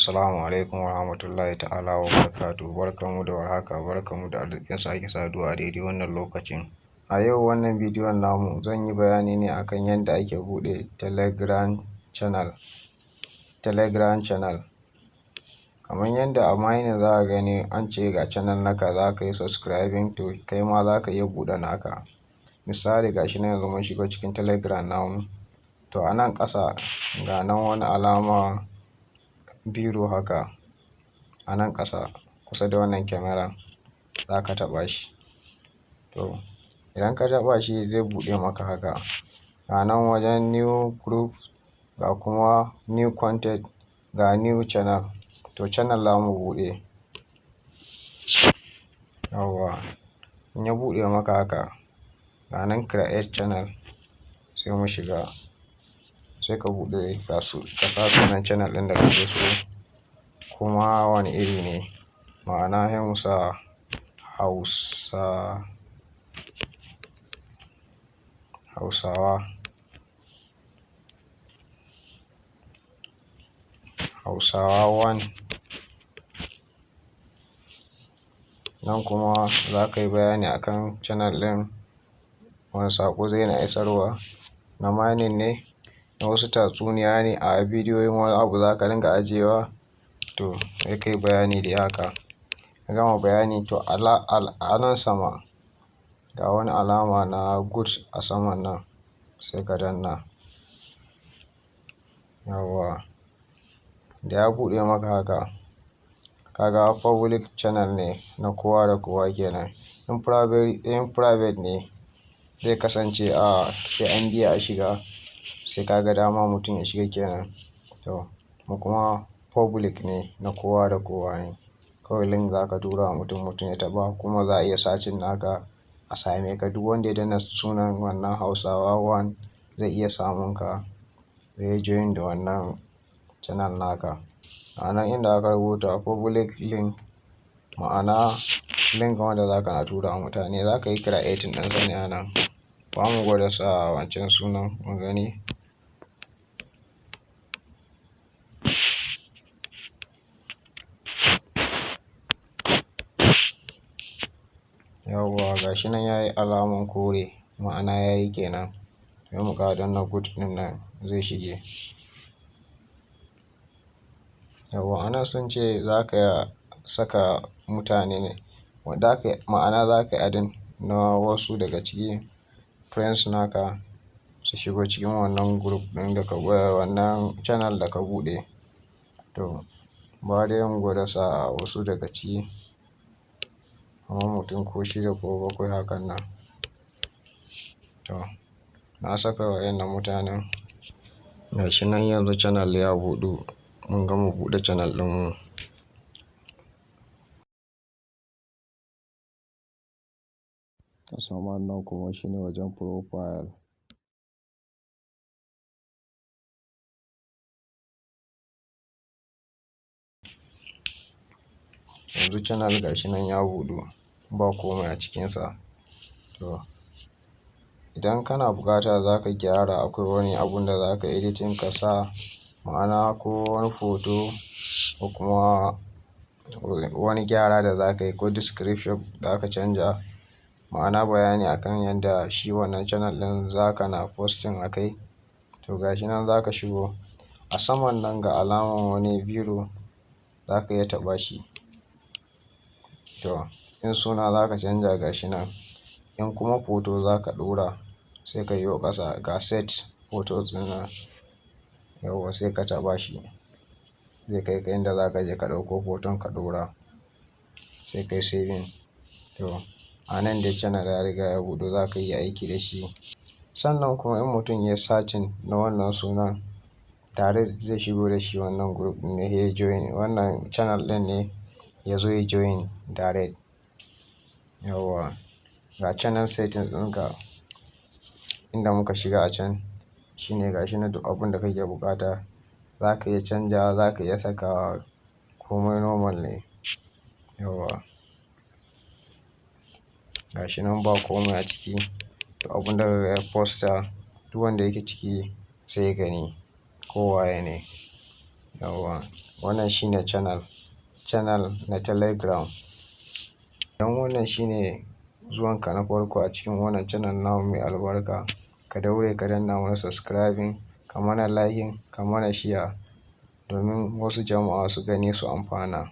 Assalamu alaikum warahmatullahi ta'ala wa barakatuhu. Barkanmu da warhaka, barkanmu da arzikin sake saduwa a daidai wannan lokacin. A yau wannan bidiyon namu zan yi bayani ne akan yadda ake buɗe Telegram channel. Telegram channel. Kamar yadda a mining za ka gani an ce ga channel naka za ka yi subscribing, to kai ma za ka iya buɗe naka. Misali, ga shi nan yanzu mun shigo cikin Telegram namu. To a nan ƙasa ga nan wani alama biro haka a nan ƙasa kusa da wannan kyamaran, za ka taɓa shi. To idan ka taɓa shi zai buɗe maka haka. Ga nan wajen new group, ga kuma new content, ga new channel. To channel za mu buɗe. Yawwa, in ya buɗe maka haka, ga nan create channel, sai mu shiga. Sai ka buɗe, ka sa sunan channel ɗin da kake so, kuma wani iri ne. Ma'ana sai mu sa Hausa, Hausawa, Hausawa one. Nan kuma za ka yi bayani akan channel ɗin, wani saƙo zai na isarwa, na mining ne, na wasu tatsuniya ne, a bidiyoyin wani abu za ka ringa ajiyewa. To sai ka yi bayani dai haka. Ka gama bayani, to a nan sama ga wani alama na good a saman nan, sai ka danna. Yawwa, da ya buɗe maka haka, kaga public channel ne na kowa da kowa kenan. In private ne zai kasance a sai an biya a shiga, sai ka ga dama mutum ya shiga kenan. To mu kuma public ne, na kowa da kowa ne. Kawai link za ka tura wa mutum, mutum ya taɓa, kuma za a iya searching naka a same ka. Duk wanda ya danna sunan wannan Hausawa one zai iya samun ka, zai join da wannan channel naka. A nan inda aka rubuta public link, ma'ana link wanda za ka na tura wa mutane, za ka yi creating ɗinsa ne a nan. Ba mu gwada sa wancan sunan mu gani. Yawwa, ga shi nan ya yi alaman kore, ma'ana ya yi kenan. Sai mu ƙara danna good ɗin nan, zai shige. Yawwa, a nan sun ce za ka saka mutane ne, ma'ana za ka yi adding na wasu daga ciki friends naka su shigo cikin wannan group ɗin da ka, wannan channel da ka buɗe. To ba dai mu gwada sa wasu daga ciki, kamar mutum ko shida ko bakwai hakan nan. To na saka wa'innan mutanen. Ga shi nan yanzu channel ya buɗu, mun gama buɗe channel ɗinmu. A saman nan kuma shine wajen profile. Yanzu channel ga shi nan ya buɗu, ba komai a cikinsa. To idan kana buƙata za ka gyara, akwai wani abun da za ka editing ka sa, ma'ana ko wani photo ko kuma wani gyara da za ka yi, ko description da aka canja, ma'ana bayani akan yadda shi wannan channel ɗin za ka na posting a kai. To ga shi nan za ka shigo a saman nan, ga alaman wani biro, za ka iya taɓa shi. To in suna za ka canja, ga shi nan. In kuma photo za ka ɗora, sai ka yo ƙasa, ga set photos ɗin nan. Yawwa, sai ka taɓa shi, zai kai ka inda za ka je ka ɗauko hoton ka ɗora, sai ka yi saving. To a nan dai channel ya riga ya buɗu, za ka iya aiki da shi. Sannan kuma in mutum ya searching na wannan sunan tare, zai shigo da shi wannan group ɗin ne, ya join wannan channel ɗin ne, ya zo ya join direct. Yawwa, ga channel settings ɗinka inda muka shiga a can shine. Ga shi na duk abun da kake buƙata za ka iya canjawa, za ka iya sakawa, komai normal ne. Yawwa, ga shi nan ba komai a ciki. Duk abun da ka posta, duk wanda yake ciki sai ya gani, ko waye ne. Yawwa, wannan shine channel na Telegram. Idan wannan shine zuwanka na farko a cikin wannan channel namu mai albarka, ka daure ka danna mana subscribing, ka mana liking, ka mana share, domin wasu jama'a su gani su amfana.